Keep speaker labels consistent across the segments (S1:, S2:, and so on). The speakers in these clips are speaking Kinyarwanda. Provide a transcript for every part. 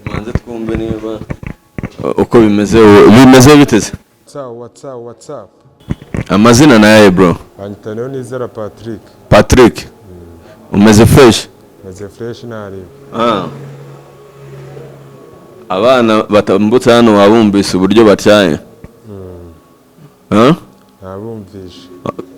S1: Tubanze twumve niba uko bimeze. Bimeze biteze?
S2: What's up, what's up, what's up?
S1: Amazina naye, bro?
S2: Banyita Niyonizera Patrick.
S1: Patrick, umeze fresh?
S2: Meze fresh, ntareba.
S1: Ah. Abana batambutse hano wabumvise uburyo batyaye? Huh?
S2: Nabumvishe.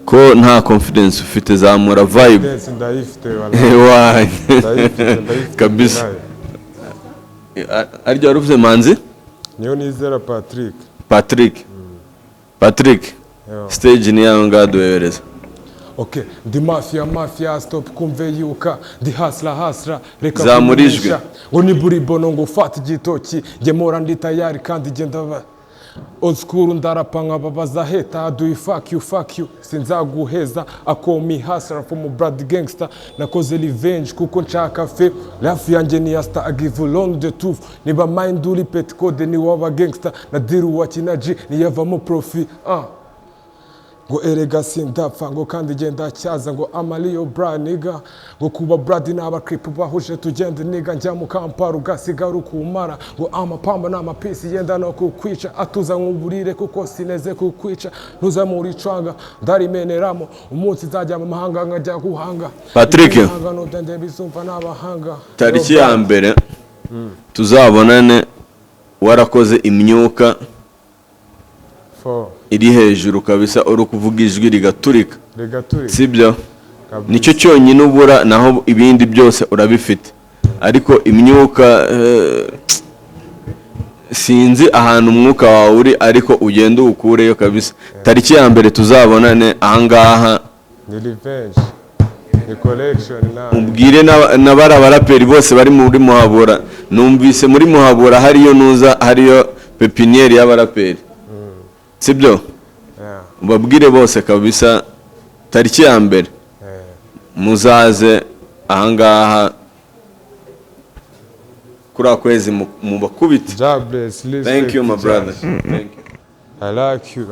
S1: Ko nta confidence ufite? Zamura vibe.
S2: Dance ndayifite, wala.
S1: Why?
S2: Ndayifite, ndayifite.
S1: Kabisa.
S2: Nayo.
S1: Aryo wari uvuze, Manzi?
S2: Niyonizera Patrick.
S1: Patrick, Patrick.
S2: Yo.
S1: Stage ni yawe, ngaha duhereza.
S2: Okay, ndi mafia mafia, stop kumve yuka ndi hustler hustler, reka
S1: Zamura ijwi.
S2: kumenyesha. Ngo ni buri bono, ngo fata igitoki, njye mpora ndi tayari kandi genda ba old school, ndarapa nkababaza heta do you fuck you fuck you, sinzaguheza akomi hustler from blood gangster, nakoze revenge kuko nshaka fe life yanjye ni ya star. I give you long the tooth, niba mind uri petcode ni waba gangster na diru wa kinaji niyavamo profit, ah. Ngo erega sindapfa, ngo kandi genda cyaza, ngo amaliyo bra nigga, ngo kuba brad n'aba crip bahuje tugende nigga, njya mu Kampala ugasigara ukumara, ngo amapamba n'amapisi yenda no kukwica, atuza nk'uburire kuko sineze kukwica, ntuza muri cwanga ndarimeneramo, umunsi nzajya mu mahanga nkajya guhanga
S1: Patrick.
S2: Ibihangano byanjye bizumva n'abahanga.
S1: Tariki ya 1 tuzabonane warakoze imyuka
S2: Four.
S1: iri hejuru kabisa, uri kuvuga ijwi rigaturika.
S2: Rigaturika.
S1: Sibyo?
S2: Kabisa.
S1: Nicyo cyonyine ubura, naho ibindi byose urabifite, ariko imyuka, sinzi ahantu umwuka wawe uri, ariko ugende uwukureyo kabisa. Tariki ya 1 tuzabonane ahangaha.
S2: Ni revenge, ni collection nawe.
S1: Ubwire n'abari abaraperi bose bari muri Muhabura. Numvise muri Muhabura hariyo nuza, hariyo pépinière y'abaraperi, sibyo?
S2: Yeah.
S1: Ubabwire bose kabisa, tariki ya 1 muzaze ahangaha kuri kwezi mubakubite.
S2: God bless, respect.
S1: Thank you, my
S2: Jah.
S1: brother, thank you.
S2: I like you.